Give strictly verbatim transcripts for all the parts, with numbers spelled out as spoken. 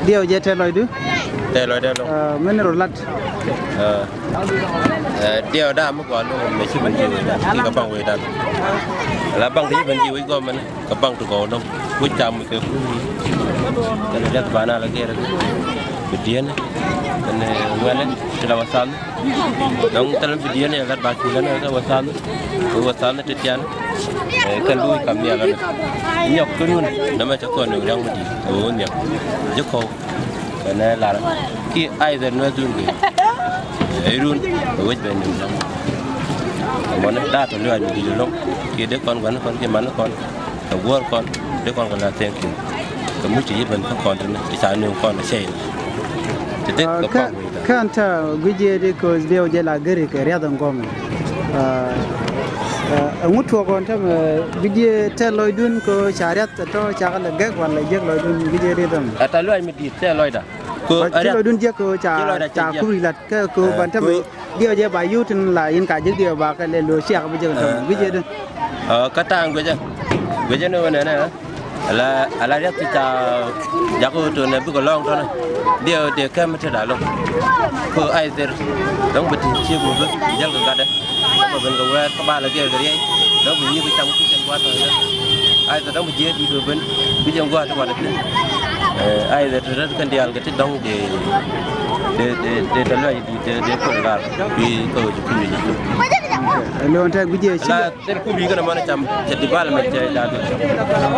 Diɛw jɛ tɛth lɔcdu. Tɛth lɔcdä lɔŋ. Ɛ, mɛn rɔ lat. Ɛ, ɛ, diɛw da mi gɔaa lɔŋ mɛ ci ben ji̱ wecdan. Kɛ baŋ wecdan. La baŋ kɛ ci ben ji̱ wec gɔmɛn kɛ baŋ ti gɔw lɔŋ. Wec ca muc kɛ kui̱. Kɛn riath bana la gɛr. Bi diɛn. Kɛn ŋuɛlɛ ti la wasan. Dɔ̱ŋ thilɛ mi bi diɛn yɛ gat ba cuc län ɛ kɛ wä tha̱a̱ŋ. Kɛ wä tha̱a̱ŋ ti tian. Ɛ, kɛn bi wi̱c kam nhial län. Nyɔk kä run nɛmɛ cɛ kɔn ni riaŋ mi di̱i̱t kɛ wä nhial. Ji̱ kɔw kɛnɛ lar. Ki aidhɛr nuɛ dhun kɛ. Ɛ run kɛ wec bɛ ni lɔŋ. Mɔnɛ da̱a̱ tɔ liwac mi di̱i̱t lɔŋ. Kiɛ dee kɔn gua̱n kɔn kiɛ man kɔn. Kɛ guɔ̱ɔ̱r kɔn dee kɔn kɛ la thank you. Kɛ muc ti yi ben kä kɔn ti ni ti ca ni kɔn kɛ cɛy ni. Ti dee kɛ kɔn wi̱i̱ kä. Kɛn ta guic yɛ di kɛ diɛw jɛ la geri kɛ riath in gɔmɛ. Ɛ, ɛ, ɛŋu tuɔk kɔn tämɛ guic yɛ tɛth lɔcdun kɛ ca riath tɔ ca kɛ lɛ gɛk wala jek lɔcdun guic yɛ di tämɛ. Ɛ ta luac mi di̱i̱t tɛth lɔcda. Kɛ ci lɔcdun jek kɛ ca ca kui̱ lat kɛ kɛ ban tämɛ. Diɛw jɛ ba yio̱w tin la yin ka jek diɛw ba kɛ lɛ lo̱ ciak bi jek tɔ̱ guic jɛ di. Kä ta̱a̱ŋ guic jɛ guic jɛ ni wä nɛnɛ. Ala ala riath ti ca jak wä tɔ̱ nɛ bikɛ lɔ̱ŋ tɔ̱ nɛ. Diɛw dee kɛm mi te da lɔ̱ŋ. Kɛ aidhɛr dɔ̱ŋ bi ti ciek wä bi jäl kɛ gatdɛ. Dɔ̱ŋ bi ben kɛ wɛɛr kä ba lɛ gɛr kɛ riɛy. Dɔ̱ŋ bi nyi̱k kɛ cam kui̱ cɛn gua̱a̱th tɔ̱ nɛ. Aidhɛr dɔ̱ŋ bi jiɛɛt di̱t wä ben bi jɛn gua̱a̱th ti gua̱a̱th ti. Aidhɛr ti ret kɛn diaal kɛ ti dɔ̱ŋ dee dee dee dee tɛ luac. Dee dee kɔn lar bi kɛ ɣöö ti kui̱ wi̱c. Lon tɛ guic yɛ ci la thil kui̱ wi̱c kɛn mɔn cam cɛ development cɛ da̱a̱ bi cam.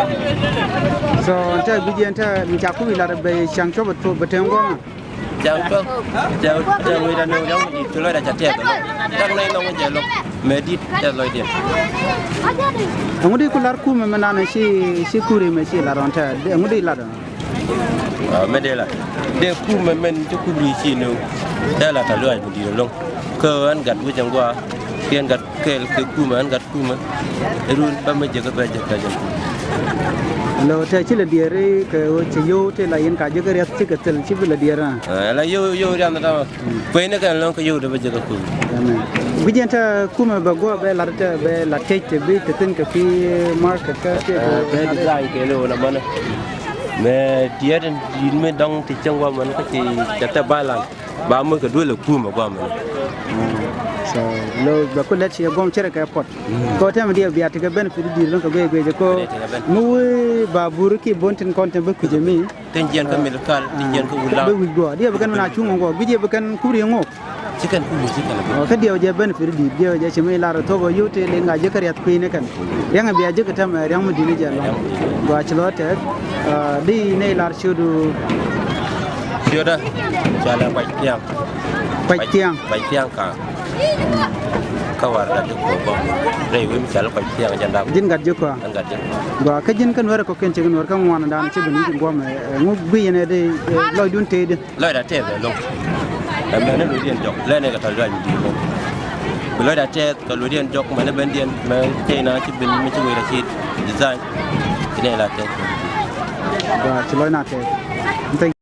So tɛ guic yɛ tɛ mi ca kui̱ wi̱c lar bɛ caŋ cuɔp bɛ tuɔp bɛ teŋ guɔ̱ŋ. Caŋ cuɔp cɛ cɛ wi̱c la nööŋ yɔ̱ŋ di̱t ti lɔcda ca tɛth lɔc. Cak nɛy nɔŋ jɛ lɔk mɛ di̱t tɛth lɔcdiɛn. Ɛŋu di ku lar kumɛ mɛ nan ci ci kui̱ wi̱c mɛ ci lar ɣɔn tɛ ɛŋu di lar ɣɔn. Aa, mɛ dee la dee kumɛ mɛn ci kumɛ ci ni tɛ la ta luac mi di̱i̱t ɛlɔ̱ŋ. Kä ɣän gat wec ɛn gua̱a̱ kiɛ ɣän gat kɛɛl kɛ kumɛ ɣän gat kumɛ. Run bä mi jek bɛ jek bɛ jek. Lo tɛ ci lɛ diɛɛr kɛ ɣöö ci yio̱w tɛ la yɛn ka jek riath ci kɛ thil ci bi lɛ diɛɛr. Aa, la yio̱w yio̱w riath ni tamɛ. Kuecni kɛn lɔ̱ŋ kä yio̱w dee bä jek kä kui̱. Amen. Guic yɛn tɛ kumɛ bɛ guɔ bɛ lat tɛ bɛ lat kec tɛ bi tɛ thin kɛ pi market kä tɛ bɛ design kɛ ni wä na mänä. Mɛ diet in di̱i̱t mi dɔ̱ŋ ti cieŋ guamän kä ci ca tɛ balance. Ba moc kɛ duel ɛ kumɛ guamän. So lo bɛ ku lɛt ci guɔm cɛ rɛ kɛ puɔt. Kɛ tɛmɛ diɛ bia ti kɛ benefit di̱i̱t lɔ̱ŋ kɛ guic guic kɛ mi wee ba bur ki bon tin kɔn tɛm bä kui̱c mi. Tin jiɛn kä mil kal tin jiɛn kä wula. Bä wi̱c guɔ diɛ bä kɛn mi na cuŋ guɔ guic diɛ bä kɛn kup ri ŋok. Ci kɛn kup ri ci kɛn. Kä diɛ jɛ benefit di̱i̱t diɛ jɛ ci mi lar thok yio̱w tëë liŋ a jɛ kä riath kui̱ ni kɛn. Riaŋ bia jek tɛm riaŋ mi di̱t ni jɛ lɔŋ. Gua ci lɔ tɛth. Di nɛy lar ciötdu. Ciötdä ca lɛ kuac thiaŋ. Kuac thiaŋ. Kuac thiaŋ ka. Kä war gat jek kuɔ bä rɛy wee mi ca lɛ kuac thiaŋ jɛ dap. Ji̱n gat jek kuɔ. Ɛn gat jek kuɔ. Gua kä ji̱n kä nuɛrɛ kɔkiɛn cik nuɛr kä ŋuan dan ci bi ni ji̱ guɔmɛ ŋu gui̱c yɛn ɛ di lɔcdun tëëdi. Lɔcda tɛth ɛ lo̱ŋ. Ɛmɛn ni ludiɛn jɔk lɛn ɛ kɛ tɔ̱ luac mi di̱i̱t lo̱ŋ. Bi lɔcda tɛth kɛ ludiɛn jɔk mɛn ni bendiɛn mɛ cɛy na ci ben mi ci wec la ci design. Ci nɛy la tɛth. Gua ci lɔcna tɛth.